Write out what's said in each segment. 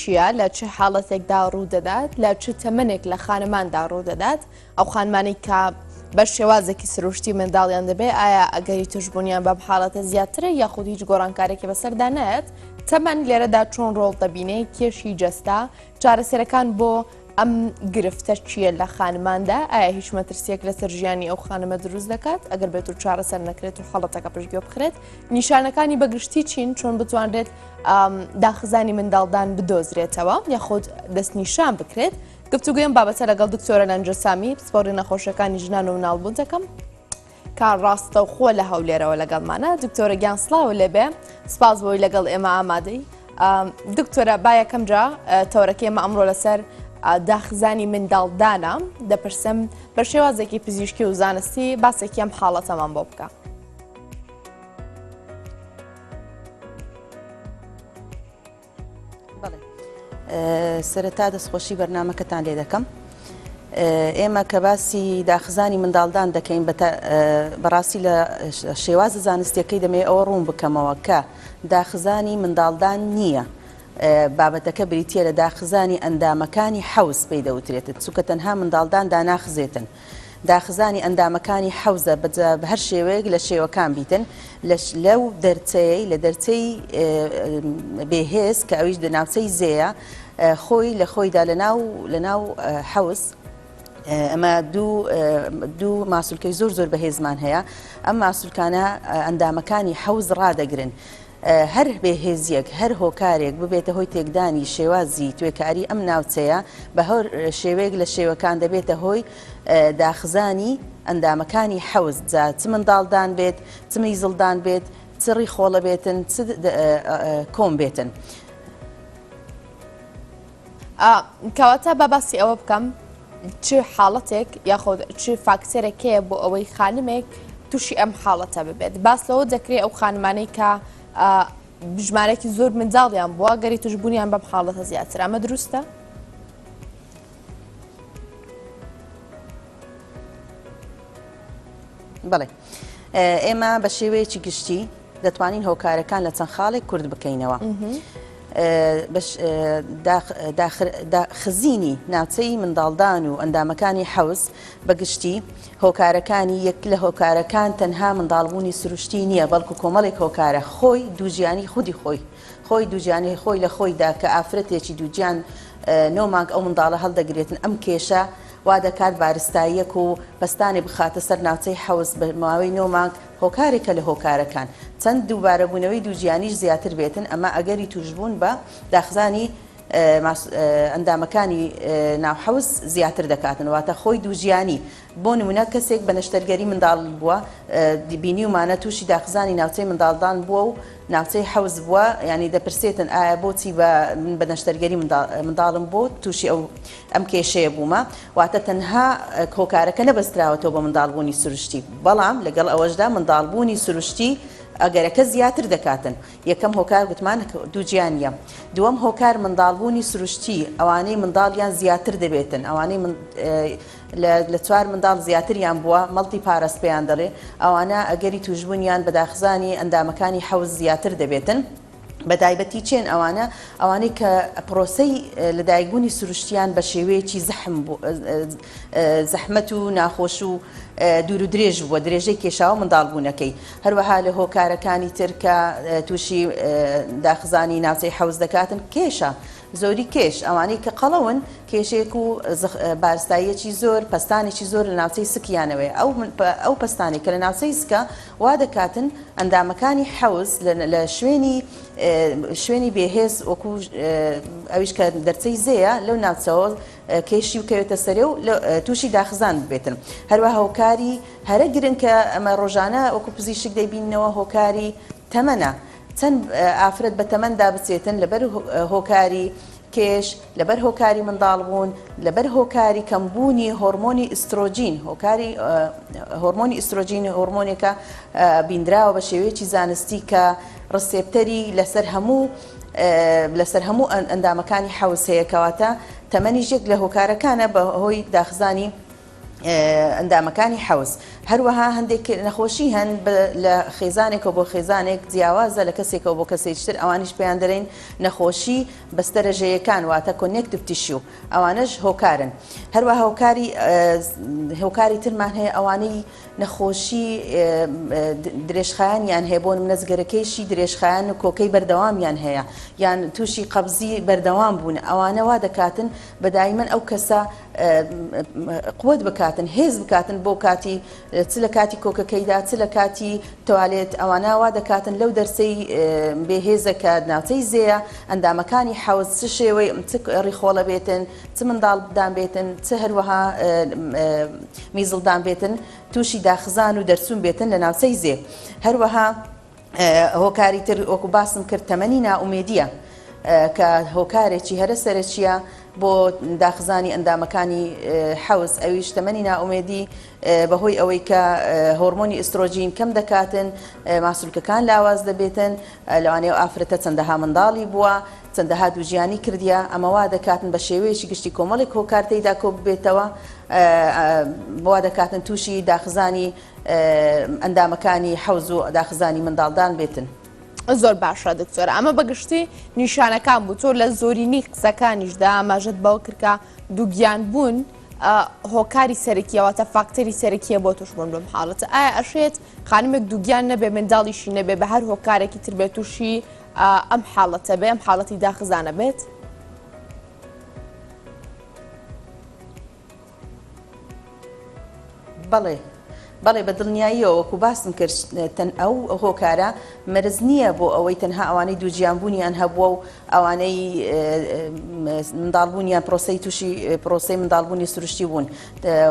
چییە؟ لە چ حاڵەتێکدا ڕوودەدات؟ لە چ تەمەنێک لە خانماندا ڕوودەدات؟ ئەو خانمانەی کە بە شێوازێکی سروشتی منداڵیان دەبێت ئایا ئەگەری توشبوونیان بەم حاڵەتە زیاترە یاخود هیچ گۆڕانکارێکی بەسەردا نایەت؟ تەمەن لێرەدا چۆن ڕۆڵ دەبینێ؟ کێشی جەستە، چارەسەرەکان بۆ ئەم گرفتە چییە لە خانماندا؟ ئایا هیچ مەترسییەک لەسەر ژیانی ئەو خانمە دروست دەکات ئەگەر بێت و چارەسەر نەکرێت و حاڵەتەکە پشتگوێ بخرێت؟ نیشانەکانی بەگشتی چین؟ چۆن بتوانرێت داخزانی منداڵدان بدۆزرێتەوە یاخود دەستنیشان بکرێت؟ گفتوگۆی ئەم بابەتە لەگەڵ دکتۆرە لەنجە سامی پسپۆڕی نەخۆشیەکانی ژنان و مناڵبوون دەکەم کە ڕاستەوخۆ لە هەولێرەوە لەگەڵمانە. دکتۆرە گیان سڵاو لێبێ، سپاس بۆی لەگەڵ ئێمە ئامادەی. دکتۆرە با یەکەم جا تەوەرەکەی ئێمە ئەمڕۆ لەسەر داخزانی منداڵدانە، دەپرسم بە شێوازێکی پزیشکی و زانستی باسێکی ئەم حاڵەتەمان بۆ بکە. بەڵێ سەرەتا دەستخۆشی بەرنمەکەتان لێ دەکەم. ئێمە کە باسی داخزانی منداڵدان دەکەین بەڕاستی لە شێوازە زانستیەکەی دەمێ ئەوە ڕوون بکەمەوە کە داخزانی منداڵدان نییە. بابەتەکە بریتە لە داخزانی ئەندامەکانی حەوز پێی دەوترێتن چونکە تەنها منداڵدان داناخزێتن. داخزانی ئەندامەکانی حەوزە بە هەر شێوەیەک لە شێوەکان بیتن لەو دەرچەیەی لە دەرچەی بێهێز کە ئەویش لە ناوچەی زێیە خۆی لە خۆیدا لە ناو لە ناو حەوز ئەمە دوو دوو ماسولکەی زۆر زۆر بەهێزمان هەیە ئەم ماسولکانە ئەندامەکانی حەوز ڕادەگرن. هەر بێهێزییەک، هەر هۆکارێک ببێتە هۆی تێکدانی شێوازی توێکاری ئەم ناوچەیە، بە هەر شێوەیەک لە شێوەکان دەبێتە هۆی داخزانی ئەندامەکانی حەوز، جا چ منداڵدان بێت، چ میزڵدان بێت، چ ڕیخۆڵە بێتن، چ کۆم بێتن. کەواتە با باسی ئەوە بکەم چ حاڵەتێک یاخود چ فاکتەرێک هەیە بۆ ئەوەی خانمێک تووشی ئەم حاڵەتە ببێت باس لەوە دەکرێت ئەو خانمانەی کە ژمارەکی زۆر منداڵیان بووە گەری توشببوونیان بەم حاڵەتە زیاتر ئەمە دروستە؟ بەڵێ ئێمە بە شێوەیەکی گشتی دەتوانین هۆکارەکان لە چەند خاڵێک کورت بکەینەوە. خزینی ناوچەی منداڵدان و ئەندامەکانی حەوز بە گشتی هۆکارەکانی یەک لە هۆکارەکان تەنها منداڵبوونی سروشتی نییە بەڵکو کۆمەڵێک هۆکارە خۆی دووگیانی خودی خۆی خۆی دووگیانی خۆی لە خۆیدا کە ئافرەتێکی دووگیان نۆ مانگ ئەو منداڵە هەڵدەگرێتن ئەم کێشە وا دەکات بارستاییەک و پەستانی بخاتە سەر ناوچەی حەوز بە ماوەی نۆ مانگ هۆکارێکە لە هۆکارەکان چەند دووبارەبوونەوەی دووگیانیش زیاتر بێتن ئەمە ئەگەری تووشبوون بە داخزانی ئەندامەکانی ناو حەوز زیاتر دەکاتن واتە خۆی دووگیانی بۆ نمونە کەسێک بە نەشتەرگەری منداڵ بووە بینیومانە تووشی داخزانی ناوچەی منداڵدان بووە و ناوچەی حەوز بووە یانی دەپرسێتن ئایا بۆچی بە من بە نەشتەرگەری منداڵم بۆ تووشی ئەو ئەم کێشەیە بوومە واتە تەنها هۆکارەکە نەبەستراوەتەوە بە منداڵبوونی سروشتی بەڵام لەگەڵ ئەوەشدا منداڵبوونی سروشتی ئەگەرەکە زیاتر دەکاتن یەکەم هۆکار گوتمان دووگیانیە دووەم هۆکار منداڵبوونی سروشتی ئەوانەی منداڵیان زیاتر دەبێتن ئەوانەی لە چوار منداڵ زیاتریان بووە، multiparous پێیان دەڵێ، ئەوانە ئەگەری تووشبوونیان بە داخزانی ئەندامەکانی حەوز زیاتر دەبێتن. بە تایبەتی چێن ئەوانە؟ ئەوانەی کە پرۆسەی لەدایکبوونی سروشتیان بە شێوەیەکی زەحم زەحمەت و ناخۆش و دوور و درێژ بووە، درێژەی کێشاوە منداڵبوونەکەی. هەروەها لە هۆکارەکانی تر کە تووشی داخزانی ناوچەی حەوز دەکاتن، کێشە. زۆری کێش، ئەوانەی کە قەڵەون کێشێک و بارستاییەکی زۆر، پەستانێکی زۆر لە ناوچەی سکیانەوەیە، ئەو ئەو پەستانەی کە لە ناوچەی سکە وا دەکاتن ئەندامەکانی حەوز لە شوێنی شوێنی بێهێز وەکو ئەویش کە دەرچەی زێیە لەو ناوچەوە کێشی بکەوێتە سەرێ و تووشی داخزان ببێتن. هەروەها هۆکاری هەرە گرنگ کە ئەمە ڕۆژانە وەکو پزیشک دەیبیننەوە هۆکاری تەمەنە. چەند ئافرەت بە تەمەندا بچێتن لەبەر هۆکاری کێش، لەبەر هۆکاری منداڵبوون، لەبەر هۆکاری کەمبوونی هۆرمۆنی ئیسترۆجین، هۆکاری هۆرمۆنی ئیسترۆجین هۆرمۆنێکە بیندراوە بە شێوەیەکی زانستی کە receptor ی لەسەر هەموو لەسەر هەموو ئەندامەکانی حەوز هەیە کەواتە تەمەنیش یەک لە هۆکارەکانە بە هۆی داخزانی. ئەندامەکانی حەوز. هەروەها هەندێک نەخۆشی هەن لە خێزانێکەوە بۆ خێزانێک جیاوازە لە کەسێکەوە بۆ کەسێکی تر ئەوانیش پێیان دەرێین نەخۆشی بەستەرە ژێیەکان واتە connective tissue ئەوانەش هۆکارن. هەروەها هۆکاری هۆکاری ترمان هەیە ئەوانەی نەخۆشی درێژخایەنیان هەیە بۆ نمونە جگەرەکێشی درێژخایەن و کۆکەی بەردەوامیان هەیە یان تووشی قەبزی بەردەوام بوون ئەوانە وا دەکاتن بە دایمەن ئەو کەسە قوت بکاتن هێز بکاتن بۆ کاتی چ لە کاتی کۆکەکەیدا چ لە کاتی توالێت ئەوانە وا دەکاتن لەو دەرسەی بێهێزە کە ناوچەی زێیە ئەندامەکانی حەوز چ شێوەی چ ڕیخۆڵە بێتن چ منداڵدان بێتن چ هەروەها میزڵدان بێتن تووشی داخزان و دەرچوون بێتن لە ناوچەی زێ هەروەها هۆکاری تر وەکو باسم کرد تەمەنی نائومێدیە کە هۆکارێکی هەرە سەرەکیە بۆ داخزانی ئەندامەکانی حەوز ئەویش تەمەنی نائومێدی بەهۆی ئەوەی کە هۆرمۆنی ئیسترۆجین کەم دەکاتن ماسولکەکان لاواز دەبێتن لەوانەیە ئەو ئافرەتە چەندەها منداڵی بووە چەندەها دووگیانی کردیە ئەمە وا دەکاتن بە شێوەیەکی گشتی کۆمەڵێک هۆکار تێیدا کۆ ببێتەوە وا دەکاتن تووشی داخزانی ئەندامەکانی حەوز و داخزانی منداڵدان بێتن. زۆر باشە دکتۆر ئەمە بەگشتی نیشانەکان بوو تۆ لە زۆرینەی قسەکانیشدا ئاماژەت بەوە کرد کە دووگیان بوون هۆکاری سەرەکیە واتە فاکتەری سەرەکیە بۆ توشبوون بەم حاڵەتە ئایا ئەشێت خانمێک دووگیان نەبێ منداڵیشی نەبێ بە هەر هۆکارێکی تر بێت تووشی ئەم حاڵەتە بێ ئەم حاڵەتی داخزانە بێت؟ بەڵێ بەڵێ بە دڵنیاییەوە وەکو باسم کرد تەن ئەو هۆکارە مەرز نییە بۆ ئەوەی تەنها ئەوانەی دووگیان بوونیان هەبووە و ئەوانەی منداڵبوونیان پرۆسەی تووشی پرۆسەی منداڵبوونی سروشتی بوون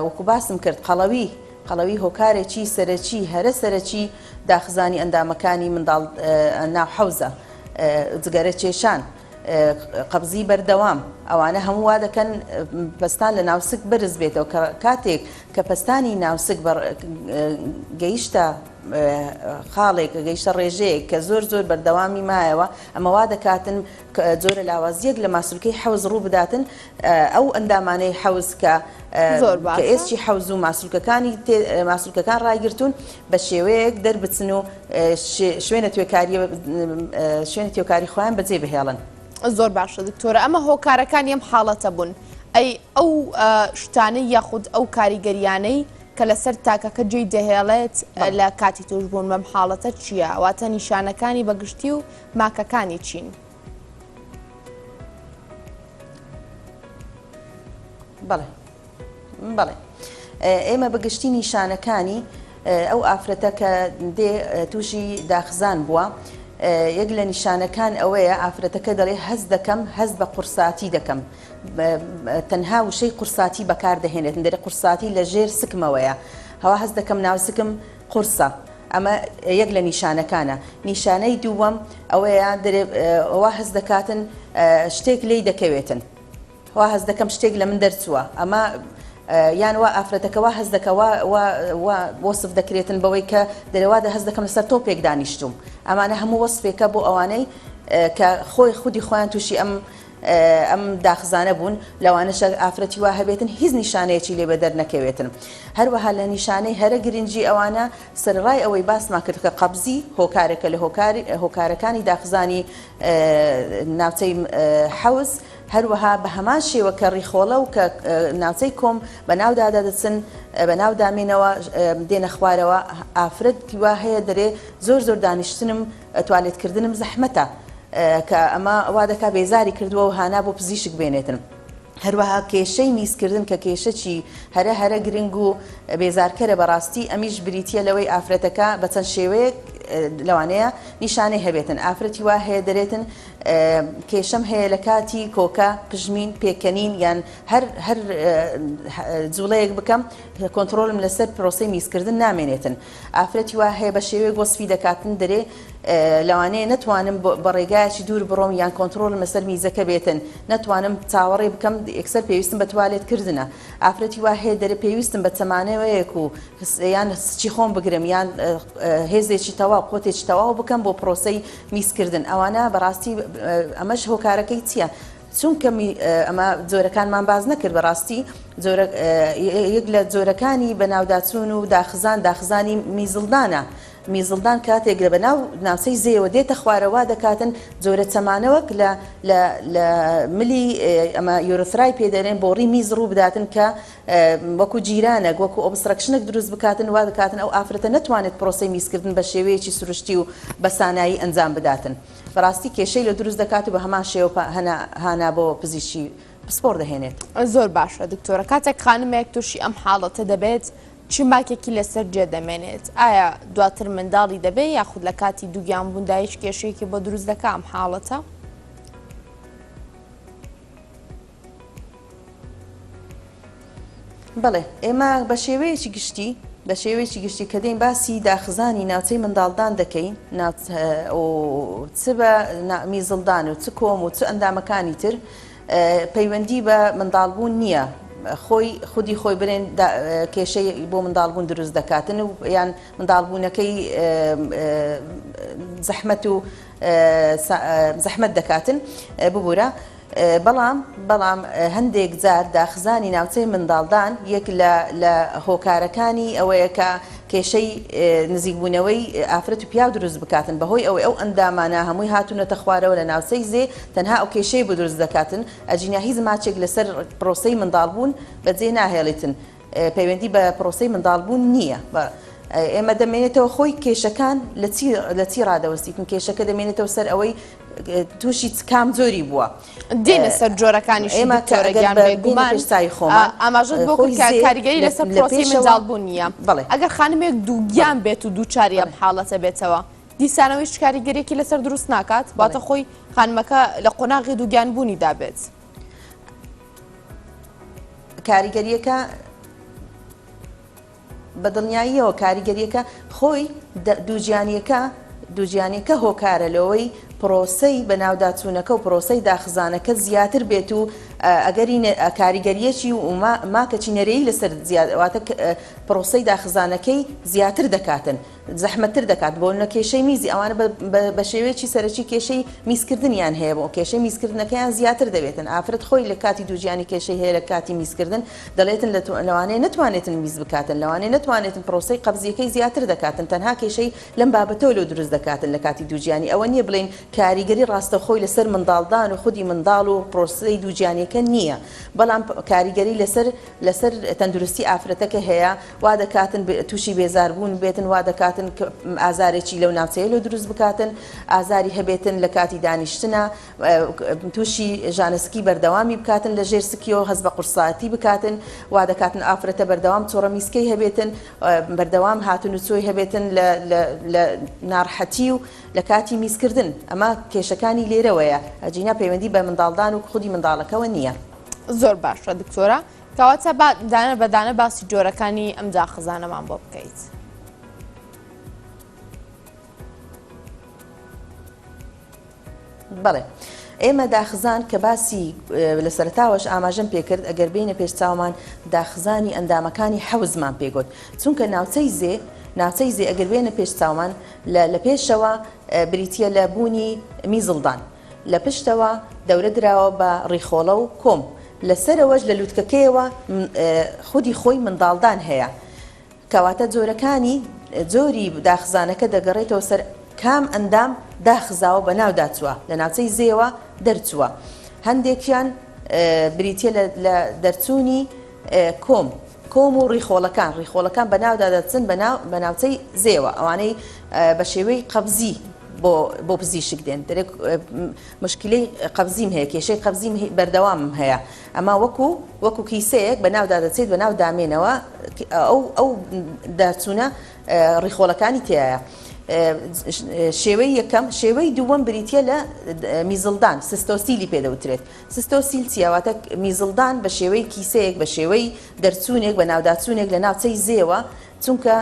وەکو باسم کرد قەڵەوی قەڵەوی هۆکارێکی سەرەکی هەرە سەرەکی داخزانی ئەندامەکانی منداڵ ناو حەوزە جگەرە کێشان قەبزی بەردەوام، ئەوانە هەموو وا دەکەن پەستان لە ناوسک بەرز بێتەوە کە کاتێک کە پەستانی ناوسک گەیشتە خاڵێک گەیشتە ڕێژەیەک کە زۆر زۆر بەردەوامی مایەوە ئەمە وا دەکاتن جۆرە لاوازیەک لە ماسولکەی حەوز ڕوو بداتن ئەو ئەندامانەی حەوز کە کە ئێسکی حەوز و ماسولکەکانی ماسولکەکان ڕایگرتوون بە شێوەیەک دەربچن و شوێنە توێکاریە شوێنی توێکاری خۆیان بەجێ بهێڵن. زۆر باشە دکتۆرە ئەمە هۆکارەکانی ئەم حاڵەتە بوون ئەی ئەو شتانەی یاخود ئەو کاریگەریانەی کە لەسەر تاکەکە جێی دەهێڵێت لە کاتی توشبوون بەم حاڵەتە چییە واتە نیشانەکانی بەگشتی و ماکەکانی چین؟ بەڵێ بەڵێ ئێمە بە گشتی نیشانەکانی ئەو ئافرەتە کە دێ تووشی داخزان بووە یەک لە نیشانەکان ئەوەیە ئافرەتەکە دەڵێ هەست دەکەم هەست بە قورساتی دەکەم تەنها وشەی قورساتی بەکار دەهێنێت دەرێ قورساتی لە ژێر سکمەوەیە هەوا هەست دەکەم ناوسکم قورسە ئەمە یەک لە نیشانەکانە نیشانەی دووەم ئەوەیە دەرێ وا هەست دەکاتن شتێک لێی دەکەوێتن وا هەست دەکەم شتێک لە من دەرچووە ئەمە یان وا ئافرەتەکە وا هەست دەکە وا وا وا وەسف دەکرێتن بەوەی کە دەرێ وا هەست دەکەم لەسەر تۆپێک دانیشتوم ئەمانە هەموو وەسفێکە بۆ ئەوانەی کە خۆی خودی خۆیان تووشی ئەم ئەم داخزانە بوون لەوانەشە ئافرەتی وا هەبێتن هیچ نیشانەیەکی لێ بەدەر نەکەوێتن هەروەها لە نیشانەی هەرە گرنگی ئەوانە سەرەڕای ئەوەی باسمان کرد کە قەبزی هۆکارێکە لە هۆکاری هۆکارەکانی داخزانی ناوچەی حەوز هەروەها بە هەمان شێوە کە ڕیخۆڵە و کە ناوچەی کۆم بە ناودا دەچن بە ناو دامێنەوە دێنە خوارەوە ئافرەت وا هەیە دەرێ زۆر زۆر دانیشتنم توالێت کردنم زەحمەتە کە ئەمە وا دەکا بێزاری کردووە و هانا بۆ پزیشک بێنێتن. هەروەها کێشەی میزکردن کە کێشەکی هەرە هەرە گرنگ و بێزارکەرە بەڕاستی ئەمیش بریتیە لەوەی ئافرەتەکە بە چەند شێوەیەک لەوانەیە نیشانەی هەبێتن ئافرەتی وا هەیە دەرێتن کێشەم هەیە لە کاتی کۆکە پژمین پێکەنین یان هەر هەر جوڵەیەک بکەم کۆنتڕۆلم لەسەر پرۆسەی میزکردن نامێنێتن ئافرەتی وا هەیە بە شێوەیەک وەسفی دەکاتن دەرێ لەوانەیە نەتوانم بە ڕێگایەکی دوور بڕۆم یان کۆنتڕۆلم لەسەر میزەکە بێتن نەتوانم چاوەڕێ بکەم یەکسەر پێویستم بە توالێت کردنە ئافرەتی وا هەیە دەرێ پێویستم بە چەمانەوەیەک و یان سچی خۆم بگرم یان هێزێکی تەواو قوتێکی تەواو بکەم بۆ پرۆسەی میزکردن ئەوانە بەڕاستی ئەمەش هۆکارەکەی چییە؟ چونکە ئەمە جۆرەکانمان باس نەکرد بەڕاستی جۆرە یەک لە جۆرەکانی بەناوداچوون و داخزان داخزانی میزڵدانە میزڵدان کاتێک لە بەناو ناوچەی زێوە دێتە خوارە وا دەکاتن جۆرە چەمانەوەک لە لە لە ملی ئەمە urethra ی پێ دەرێن بۆڕی میز ڕوو بداتن کە وەکو جیرانەک وەکو obstruction ێک دروست بکاتن وا دەکاتن ئەو ئافرەتە نەتوانێت پرۆسەی میزکردن بە شێوەیەکی سروشتی و بە سانایی ئەنجام بداتن بەڕاستی کێشەی لۆ دروست دەکات و بە هەمان شێوە هانا بۆ پزیشکی پسپۆڕ دەهێنێت. زۆر باشە دکتۆرە کاتێک خانمێک توشی ئەم حاڵەتە دەبێت چ ماکێکی لەسەر جێ دەمێنێت ئایا دواتر منداڵی دەبێت یاخود لە کاتی دووگیان بووندا هیچ کێشەیەکی بۆ دروست دەکا ئەم حاڵەتە؟ بەڵێ ئێمە بە شێوەیەکی گشتی بە شێوەیەکی گشتی کە دێین باسی داخزانی ناوچەی منداڵدان دەکەین چ بە میزڵدان و چ کۆم و چ ئەندامەکانی تر پەیوەندی بە منداڵبوون نییە خۆی خودی خۆی برێن کێشەی بۆ منداڵبوون دروست دەکاتن و یان منداڵبوونەکەی زەحمەت و زەحمەت دەکاتن ببوورە بەڵام بەڵام هەندێک جار داخزانی ناوچەی منداڵدان یەک لە لە هۆکارەکانی ئەوەیە کە کێشەی نزیکبوونەوەی ئافرەت و پیاو دروست بکاتن بەهۆی ئەوەی ئەو ئەندامانە هەمووی هاتوونەتە خوارەوە لە ناوچەی زێ تەنها ئەو کێشەی بۆ دروست دەکاتن ئەجینا هیچ ماچێک لەسەر پرۆسەی منداڵبوون بەجێ ناهێڵیتن پەیوەندی بە پرۆسەی منداڵبوون نییە. ئێمە دەمێنێتەوە خۆی کێشەکان لە چی لە چی ڕادەوەستیتن کێشەکە دەمێنێتەوە سەر ئەوەی تووشی کام جۆری بووە. دێنە سەر جۆرەکانیشی ئێمە کە دکتۆرە ئەگەر گیان بە بینە بێگومان پێش چاوی خۆمان ئاماژەت بۆ خۆی کرد کە زێ کاریگەری لە لەسەر لە پرۆسەی پێشەوە منداڵبوون نییە بەڵێ ئەگەر خانمێک بەڵێ دووگیان بێت و دووچاری بەڵێ ئەم حاڵەتە بێتەوە دیسانەوە هیچ کاریگەریەکی لەسەر دروست ناکات بەڵێ واتە خۆی خانمەکە لە قۆناغی دووگیان بوونیدا بێت. کاریگەریەکە بە دڵنیاییەوە کاریگەریەکە خۆی دووگیانیەکە دووگیانیەکە هۆکارە لەوەی پرۆسەی بەناوداچوونەکە و پرۆسەی داخزانەکە زیاتر بێت و ئەگەری کاریگەریەکی و ماکەچی نەرێی لەسەر واتە پرۆسەی داخزانەکەی زیاتر دەکاتن. زەحمەتتر دەکات بۆ نە کێشەی میزی ئەوانە بە شێوەیەکی سەرەکی کێشەی میزکردنیان هەیە بۆ کێشەی میزکردنەکەیان زیاتر دەبێتن ئافرەت خۆی لە کاتی دووگیانی کێشەی هەیە لە کاتی میزکردن دەڵێتن لە لەوانەیە نەتوانێتن میز بکاتن لەوانەیە نەتوانێتن پرۆسەی قەبزیەکەی زیاتر دەکاتن تەنها کێشەی لەم بابەتەوە لۆ دروست دەکاتن لە کاتی دووگیانی ئەوە نییە بڵێین کاریگەری ڕاستەوخۆی لەسەر منداڵدان و خودی منداڵ و پرۆسەی دووگیانیەکە نییە بەڵام کاریگەری لەسەر لەسەر تەندروستی ئافرەتەکە هەیە، وا دەکاتن تووشی بێزاربوون بێتن، وا دەکاتن ئازارێکی لەو ناوچەیە لۆ دروست بکاتن، ئازاری هەبێتن لە کاتی دانیشتنا، تووشی ژانەسکی بەردەوامی بکاتن لە ژێر سکیەوە هەست بە قورساتی بکاتن، وا دەکاتن ئافرەتە بەردەوام چۆڕەمیسکەی هەبێتن، بەردەوام هاتن و چۆی هەبێتن لە ناڕحەتی و لە کاتی میزکردن، ئەمە کێشەکانی لێرەوەیە، ئەجینا پەیوەندی بە منداڵدان و خودی منداڵەکەوە نییە. زۆر باشە دکتۆرە کەواتە با دانە بە دانە باسی جۆرەکانی ئەم داخزانەمان بۆ بکەیت. بەڵێ ئێمە داخزان کە باسی لە سەرتاوەش ئاماژەم پێکرد ئەگەر بینە پێش چاومان داخزانی ئەندامەکانی حەوزمان پێگوت چونکە ناوچەی زێ ناوچەی زێ ئەگەر بێنە پێش چاومان لە پێشەوە بریتە لە بوونی میزڵدان لە پشتەوە دەورە دراوە بە ڕیخۆڵە و کۆم، لە سەرەوەش لە لوتکەکەیەوە خودی خۆی منداڵدان هەیە. کەواتە جۆرەکانی جۆری داخزانەکە دەگەڕێتەوە سەر کام ئەندام داخزاوە بەناودا چووە، لە ناوچەی زێوە دەرچووە. هەندێکیان بریتییە لە دەرچوونی کۆم، کۆم و ڕیخۆڵەکان، ڕیخۆڵەکان بەناودا دەچن بە ناوچەی زێوە، ئەوانەی بە شێوەی قەبزی بۆ بۆ پزیشک دێن دەرێ مشکلەی قەبزیم هەیە کێشەی قەبزیم بەردەوامم هەیە ئەما وەکو وەکو کیسەیەک بە ناودا دەچێت بە ناو دامێنەوە ئەو ئەو دەرچوونە ڕیخۆڵەکانی تایە. شێوەی یەکەم شێوەی دووەم بریتە لە میزڵدان cystocele ی پێدەوترێت cystocele چیە؟ واتە میزڵدان بە شێوەی کیسەیەک، بە شێوەی دەرچوونێک، بە ناوداچوونێک لە ناوچەی زێوە. چونکە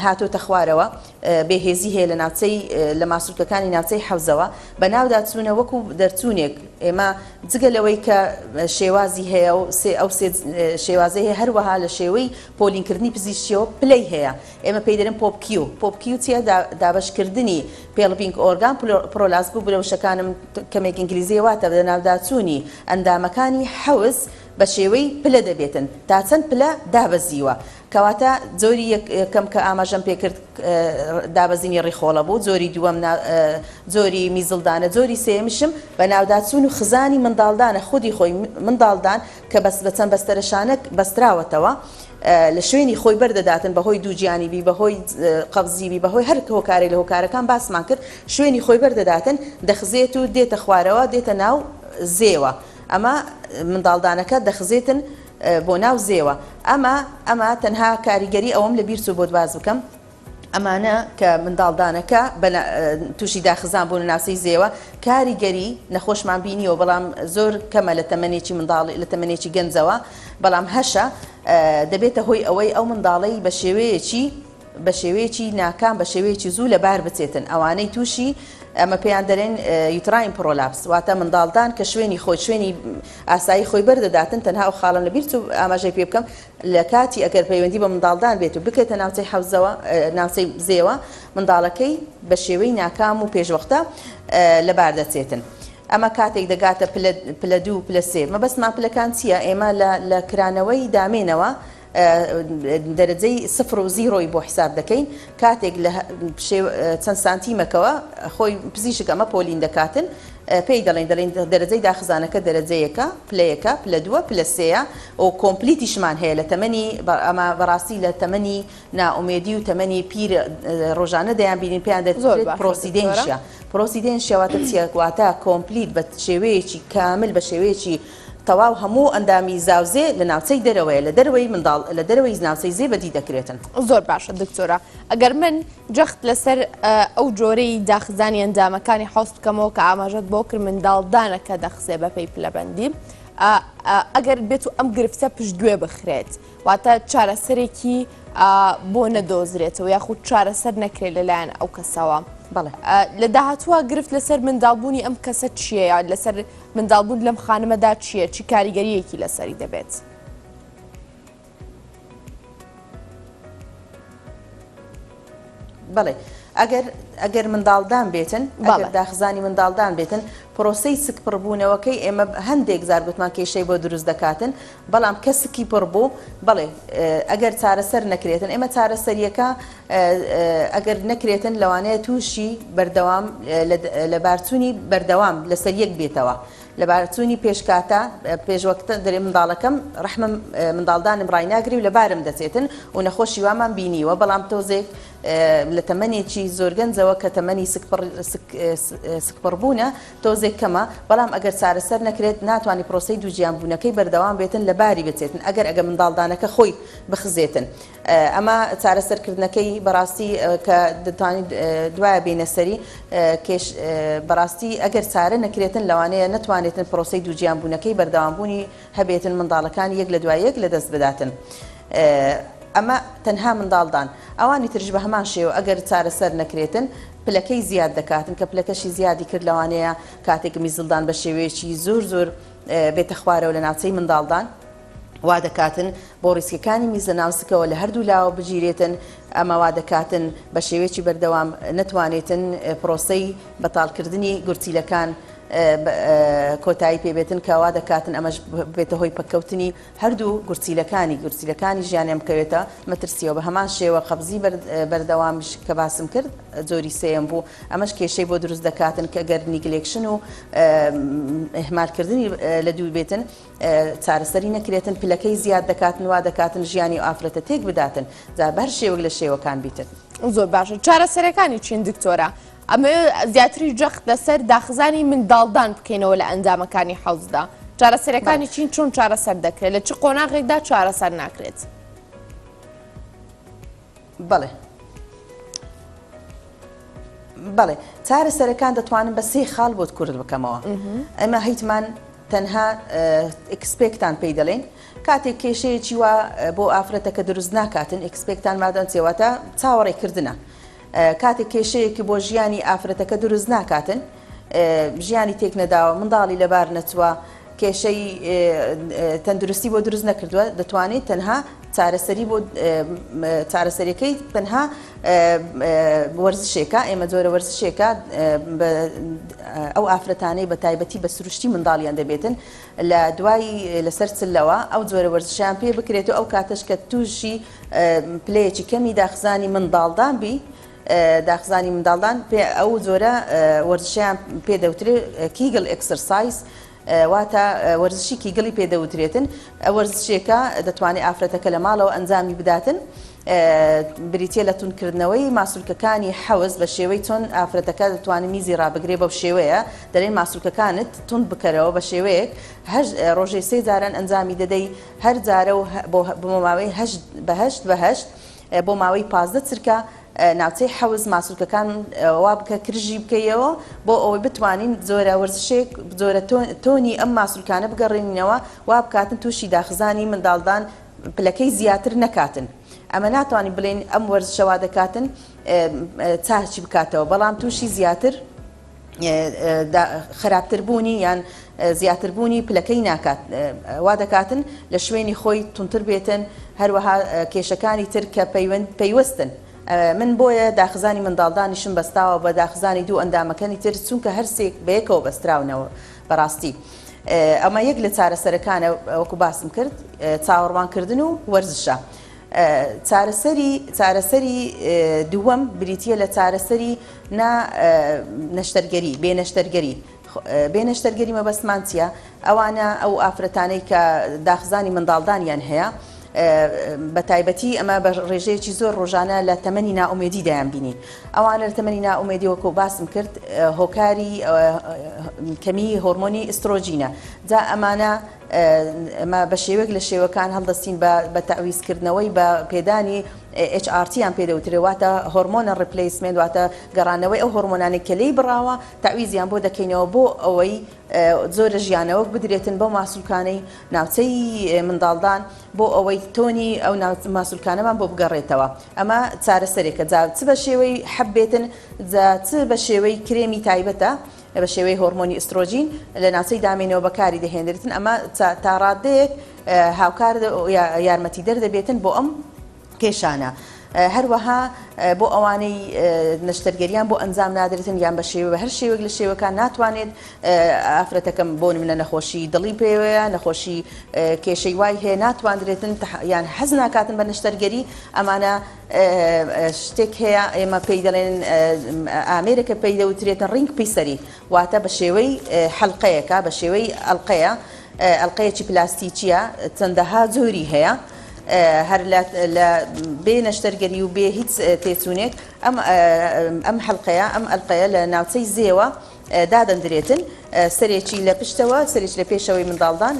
هاتۆتە خوارەوە بێهێزی هەیە لە ناوچەی لە ماسولکەکانی ناوچەی حەوزەوە بە ناودا چوونە وەکو دەرچوونێک ئێمە جگە لەوەی کە شێوازی هەیە و سێ ئەو سێ شێوازەی هەیە هەروەها لە شێوەی پۆلینکردنی پزیشکیەوە پلەی هەیە ئێمە پێی دەرێن POP-Q. POP-Q چیە؟ دابەشکردنی pelvic organ prolapse ببورە وشەکانم کەمێک ئینگلیزیە واتە لەناوداچوونی ئەندامەکانی حەوز بە شێوەی پلە دەبێتن تا چەند پلە دابەزیوە کەواتە جۆری یەکەم کە ئاماژەم پێکرد دابەزینی ڕیخۆڵە بوو جۆری دووەم جۆری میزڵدانە جۆری سێیەمیشم بە ناوداچوون و خزانی منداڵدانە خودی خۆی منداڵدان کە بەس بە چەند بەستەرەشانەک بەستراوەتەوە لە شوێنی خۆی بەردەداتن بەهۆی دووگیانی بی بەهۆی قەبزی بی بەهۆی هەر هۆکارێک لە هۆکارەکان باسمان کرد شوێنی خۆی بەردەداتن دەخزێت و دێتە خوارەوە دێتە ناو زێوە ئەمە منداڵدانەکە دەخزێتن بۆ ناو زێوە ئەمە ئەمە تەنها کاریگەری ئەوەم لە بیر چوو بۆت باس بکەم ئەمانە کە منداڵدانەکە تووشی داخزان بوون ناوچەی زێوە کاریگەری نەخۆشمان بینیەوە بەڵام زۆر کەمە لە تەمەنێکی منداڵ لە تەمەنێکی گەنجەوە بەڵام هەشە دەبێتە هۆی ئەوەی ئەو منداڵەی بە شێوەیەکی بە شێوەیەکی ناکام بە شێوەیەکی زوو لەبار بچێتن ئەوانەی تووشی ئەمە پێیان دەرێن uterine prolapse واتە منداڵدان کە شوێنی خۆی شوێنی ئاسایی خۆی بەردەداتن تەنها ئەو خاڵم لە بیر چوو ئاماژەی پێ بکەم لە کاتی ئەگەر پەیوەندی بە منداڵدان بێت و بکەێتە ناوچەی حەوزەوە ناوچەی زێوە منداڵەکەی بە شێوەی ناکام و پێشوەختە لەبار دەچێتن. ئەمە کاتێک دەگاتە پلە دوو پلە سێ مەبەستمان پلەکان چییە ئێمە لە کرانەوەی دامێنەوە دەرەجەی سفر و zero ی بۆ حیساب دەکەین کاتێک لە چەند سانتیمەکەوە خۆی پزیشک ئەمە پۆلین دەکاتن پێی دەڵێن دەڵێن دەرەجەی داخزانەکە دەرەجەیەکە پلەیەکە پلە دووە پلە سێیە و complete یشمان هەیە لە تەمەنی ئەمە بەڕاستی لە تەمەنی نائومێدی و تەمەنی پیر ڕۆژانە دەیان بینین پێیان دەترێت procidentia procidentia واتە چیە واتە complete بە شێوەیەکی کامل بە شێوەیەکی تەواو هەموو ئەندامی زاوزێ لە ناوچەی دەرەوەیە لە دەرەوەی منداڵ لە دەرەوەی ناوچەی زێ بەدی دەکرێتن. زۆر باشە دکتۆرە ئەگەر من جەخت لەسەر ئەو جۆرەی داخزانی ئەندامەکانی حەوز بکەمەوە کە ئاماژەت بۆ کرد منداڵدانەکە دەخزێ بەپێی پلەبەندی ئەگەر بێت و ئەم گرفتە پشتگوێ بخرێت واتە چارەسەرێکی بۆ نەدۆزرێتەوە یاخود چارەسەر نەکرێت لەلایەن ئەو کەسەوە. بەڵێ. لە داهاتووە گرفت لەسەر منداڵبوونی ئەم کەسە چییە لەسەر منداڵبوون لەم خانمەدا چییە چی کاریگەریەکی لەسەری دەبێت؟ بەڵێ ئەگەر ئەگەر منداڵدان بێتن ئەگەر داخزانی منداڵدان بێتن پرۆسەی سکپڕبوونەوەکەی ئێمە هەندێک زار گوتمان کێشەی بۆ دروست دەکاتن بەڵام کە سکی پڕ بوو بەڵێ ئەگەر چارەسەر نەکرێتن ئێمە چارەسەریەکە ئەگەر نەکرێتن لەوانەیە تووشی بەردەوام لەبارچوونی بەردەوام لەسەر یەک بێتەوە لەبارچوونی پێشکاتە پێشوەختە دەرێ منداڵەکەم ڕەحمم منداڵدانم ڕایناگری و لەبارم دەچێتن و نەخۆشی وامان بینیوە بەڵام تۆزێک لە تەمەنێکی زۆر گەنجەوە کە تەمەنی سکپڕبوونە تۆزێک کەمە، بەڵام ئەگەر چارەسەر نەکرێت ناتوانی پرۆسەی دووگیان بوونەکەی بەردەوام بێتن لەباری بچێتن ئەگەر ئەگە منداڵدانەکە خۆی بخزێتن ئەمە چارەسەر کردنەکەی بەڕاستی کە دەتوانین دوایە بینە سەری کێش بەڕاستی ئەگەر چارە نەکرێتن لەوانەیە نەتوانێتن پرۆسەی دووگیان بوونەکەی بەردەوام بوونی هەبێتن منداڵەکانی یەک لە دوای یەک لەدەست بداتن. ئەمە تەنها منداڵدان ئەوانی ترش بە هەمان شێوە ئەگەر چارەسەر نەکرێتن پلەکەی زیاد دەکاتن کە پلەکەشی زیادی کرد لەوانەیە کاتێک میزڵدان بە شێوەیەکی زۆر زۆر بێتە خوارەوە لە ناوچەی منداڵدان وا دەکاتن بۆ ڕیسکەکانی میز لە ناوسکەوە لە هەردوو لاوە بگیرێتن ئەمە وا دەکاتن بە شێوەیەکی بەردەوام نەتوانێتن پرۆسەی بەتاڵکردنی گورچیلەکان کۆتایی پێبێتن کە وا دەکاتن ئەمەش بێتە هۆی پەککەوتنی هەردوو گورچیلەکانی گورچیلەکانی ژیانیان بکەوێتە مەترسیەوە بە هەمان شێوە قەبزی بەردەوامیش کە باسم کرد جۆری سێیەم بوو ئەمەش کێشەی بۆ دروست دەکاتن کە گەر neglection و ئیهمالکردنی لە دوور بێتن چارەسەری نەکرێتن پلەکەی زیاد دەکاتن وا دەکاتن ژیانی و ئافرەتە تێک بداتن جا بە هەر شێوەک لە شێوەکان بیتن. زۆر باشە چارەسەرەکانی چین دکتۆرە؟ ئەمەوێ زیاتریش جەخت لەسەر داخزانی منداڵدان بکەینەوە لە ئەندامەکانی حەوزدا. چارەسەرەکانی چین چۆن چارەسەر دەکرێت؟ لە چ قۆناغێکدا چارەسەر ناکرێت؟ بەڵێ بەڵێ چارەسەرەکان دەتوانم بە سێ خاڵ بۆت کورت بکەمەوە ئەمە هیچمان. تەنها expectant پێی دەڵێن کاتێک کێشەیەکی وا بۆ ئافرەتەکە دروست ناکاتن expectant مادەم چیە واتە چاوەڕێ کردنە کاتێک کێشەیەکی بۆ ژیانی ئافرەتەکە دروست ناکاتن ژیانی تێک نەداوە منداڵی لەبار نەچووە کێشەی تەندروستی بۆ دروست نەکردووە دەتوانێت تەنها چارەسەری بۆ چارەسەریەکەی تەنها وەرزشێکە ئێمە جۆرە وەرزشێکە ئەو ئافرەتانەی بە تایبەتی بە سروشتی منداڵیان دەبێتن لە دوای لەسەر چلەوە ئەو جۆرە وەرزشیان پێ بکرێت و ئەو کاتەش کە تووشی پلەیەکی کەمی داخزانی منداڵدان بی داخزانی منداڵدان پێ ئەو جۆرە وەرزشیان پێ دەوترێت Kegel exercise واتە وەرزشی کیگڵی پێ دەوترێتن، وەرزشێکە دەتوانێت ئافرەتەکە لە ماڵەوە ئەنجامی بداتن، بریتیە لە توندکردنەوەی ماسولکەکانی حەوز بە شێوەی چۆن ئافرەتەکە دەتوانێت میزی ڕابگرێ بەو شێوەیە دەلێن ماسولکەکانت توند بکەرەوە بە شێوەیەک هەر ڕۆژێ سێ جاران ئەنجامی دەدەی هەر جارە و بۆ ماوەی هەشت بە هەشت بە هەشت بۆ ماوەی 15 چرکە ناوچەی حەوز ماسولکەکان وا بکە کرژی بکەیەوە بۆ ئەوەی بتوانین جۆرە وەرزشێک جۆرە تۆنی ئەم ماسولکانە بگەڕێنینەوە وا بکاتن تووشی داخزانی منداڵدان پلەکەی زیاتر نەکاتن ئەمە ناتوانین بڵێین ئەم وەرزشە وا دەکاتن چاچی بکاتەوە بەڵام تووشی زیاتر خراپتر بوونی یان زیاتر بوونی پلەکەی ناکات وا دەکاتن لە شوێنی خۆی تونتر بێتن هەروەها کێشەکانی تر کە پەیوەند پەیوەستن من بۆیە داخزانی منداڵدانیشم بەستاوە بە داخزانی دوو ئەندامەکەنی تر چونکە هەرسێک بەیەکەوە بەستراونەوە بەڕاستی ئەمە یەک لە چارەسەرەکانە وەکو باسم کرد چاوەڕوانکردن و وەرزشە چارەسەری چارەسەری دووەم بریتییە لە چارەسەری نا نەشتەرگەری، بێ نەشتەرگەری. بێ نەشتەرگەری مەبەستمان چییە؟ ئەوانە ئەو ئافرەتانەی کە داخزانی منداڵدانیان هەیە بە تایبەتی ئەمە بە ڕێژەیەکی زۆر ڕۆژانە لە تەمەنی نائومێدی دەیانبینین. ئەوانە لە تەمەنی نائومێدی وەکو باسم کرد هۆکاری کەمی هۆرمۆنی ئیسترۆجینە. جا ئەمانە ئەمە بە شێوەیەک لە شێوەکان هەڵدەستین بە بە تەعویزکردنەوەی بە پێدانی HRT یان پێ دەوترێ واتە hormonal replacement واتە گەڕانەوەی ئەو هۆرمۆنانەی کە لێی بڕاوە تەعویزیان بۆ دەکەینەوە بۆ ئەوەی جۆرە ژیانەوەک بدرێتن بەو ماسولکانەی ناوچەی منداڵدان بۆ ئەوەی تۆنی ئەو ماسولکانەمان بۆ بگەڕێتەوە ئەمە چارەسەرێکە جا چ بە شێوەی حەب بێتن جا چ بە شێوەی کرێمی تایبەتە بە شێوەی هۆرمۆنی ئیسترۆجین لە ناوچەی دامێنەوە بەکاری دەهێنرێتن، ئەمە تا ڕادەیەک هاوکار یارمەتیدەر دەبێتن بۆ ئەم کێشانە. هەروەها بۆ ئەوانەی نەشتەرگەریان بۆ ئەنجام نادرێتن یان بە شێوە بە هەر شێوەیەک لە شێوەکان ناتوانێت ئافرەتەکەم بۆ نمونە نەخۆشی دڵی پێوەیە نەخۆشی کێشەی وای هەیە ناتواندرێتن یان حەز ناکاتن بە نەشتەرگەری ئەمانە شتێک هەیە ئێمە پێی دەڵێن ئامێرێکە پێی دەوترێتن ring pessary واتە بە شێوەی حەلقەیەکە بە شێوەی ئەڵلقەیە ئەڵلقەیەکی پلاستیکیە چەندەها جۆری هەیە هەر لە بێ نەشتەرگەری و بێ هیچ تێچوونێک ئەم ئەم حەلقەیە ئەم ئەلقەیە لە ناوچەی زێوە دادەندرێتن سەرێکی لە پشتەوە سەرێکی لە پێشەوەی منداڵدان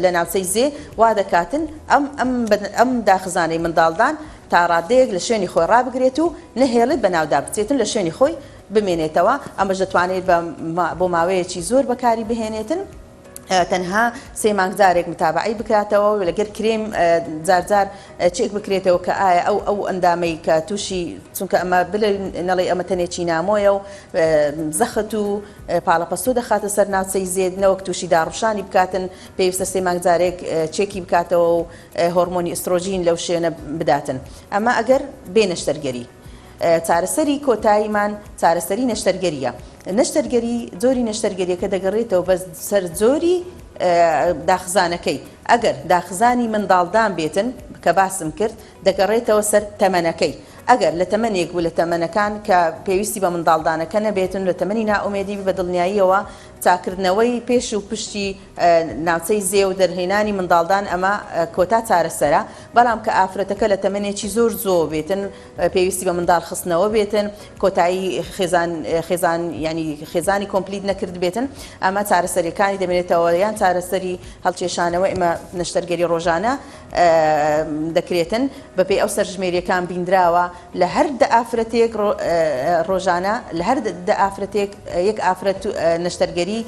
لە ناوچەی زێ وا دەکاتن ئەم ئەم ئەم داخزانەی منداڵدان تا ڕادەیەک لە شوێنی خۆی ڕابگرێت و نەهێڵێت بەناودا بچێتن لە شوێنی خۆی بمێنێتەوە ئەمەش دەتوانێت بە بۆ ماوەیەکی زۆر بەکاری بهێنێتن. تەنها سێ مانگ جارێک متابەعەی بکراتەوە و لەگەر کرێم جار جار چێک بکرێتەوە کە ئایا ئەو ئەو ئەندامەی کە تووشی چونکە ئەمە بلێ نەڵێ ئەمە تەنێکی نامۆیە و زەخت و پاڵەپەستۆ دەخاتە سەر ناوچەی زێد نەوەک تووشی داڕوشانی بکاتن پێویستە سێ مانگ جارێک چێکی بکاتەوە و هۆرمۆنی ئیسترۆجین لەو شوێنە بداتن ئەمە ئەگەر بێ نەشتەرگەری. چارەسەری کۆتاییمان چارەسەری نەشتەرگەرییە. نەشتەرگەری جۆری نەشتەرگەریەکە دەگەڕێتەوە بە سەر جۆری داخزانەکەی. ئەگەر داخزانی منداڵدان بێتن کە باسم کرد دەگەڕێتەوە سەر تەمەنەکەی. ئەگەر لە تەمەنێک بوو لە تەمەنەکان کە پێویستی بە منداڵدانەکە نەبێتن لە تەمەنی نائومێدی بی بە دڵنیاییەوە چاکردنەوەی پێش و پشتی ناوچەی زێ و دەرهێنانی منداڵدان ئەمە کۆتا چارەسەرە. بەڵام کە ئافرەتەکە لە تەمەنێکی زۆر زۆ بێتن پێویستی بە منداڵ خستنەوە بێتن، کۆتایی خێزان خێزان یانی خێزانی complete نەکردبێتن، ئەمە چارەسەریەکانی دەمێنێتەوە یان چارەسەری هەڵکێشانەوە ئێمە نەشتەرگەری ڕۆژانە دەکرێتن بەپێی ئەو سەرژمێریەکان بیندراوە لە هەر دە ئافرەتێک ڕۆژانە لە هەر دە ئافرەتێک یەک ئافرەت نەشتەرگەری. نەشتەرگەری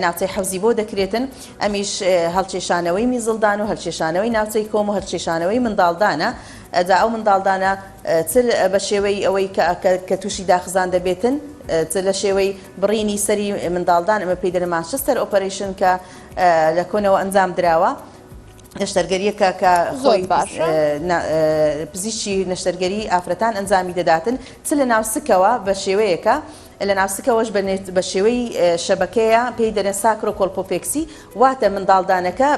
ناوچەی حەوزی بۆ دەکرێتن ئەمیش هەڵکێشانەوەی میزڵدان و هەلکێشانەوەی ناوچەی کۆم و هەلکێشانەوەی منداڵدانە جا ئەو منداڵدانە چ بە شێوەی ئەوەی کە کە تووشی داخزان دەبێتن چ لە شێوەی بڕینی سەری منداڵدان ئەمە پێی دەڵێن Manchester operation کە لە کۆنەوە ئەنجام دراوە. نەشتەرگەریەکە کە زۆر خۆی باشە. پزیشکی نەشتەرگەری ئافرەتان ئەنجامی دەداتن چ لە ناو سکەوە بە شێوەیەکە لە ناو سکەوەش بە شێوەی شەبەکەیە پێی دەرێن sacrocolpopexy واتە منداڵدانەکە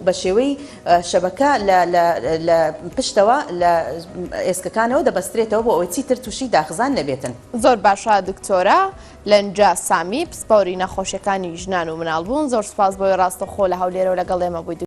بە شێوەی شەبەکە لە پشتەوە لە ئێسکەکانەوە دەبەسترێتەوە بۆ ئەوەی چیتر تووشی داخزان نەبێتن. زۆر باشە دکتۆرە لەنجە سامی پسپۆری نەخۆشیەکانی ژنان و مناڵبوون زۆر سوپاس بۆی ڕاستەوخۆ لە هەولێرەوە لەگەڵ ئێمە بووی.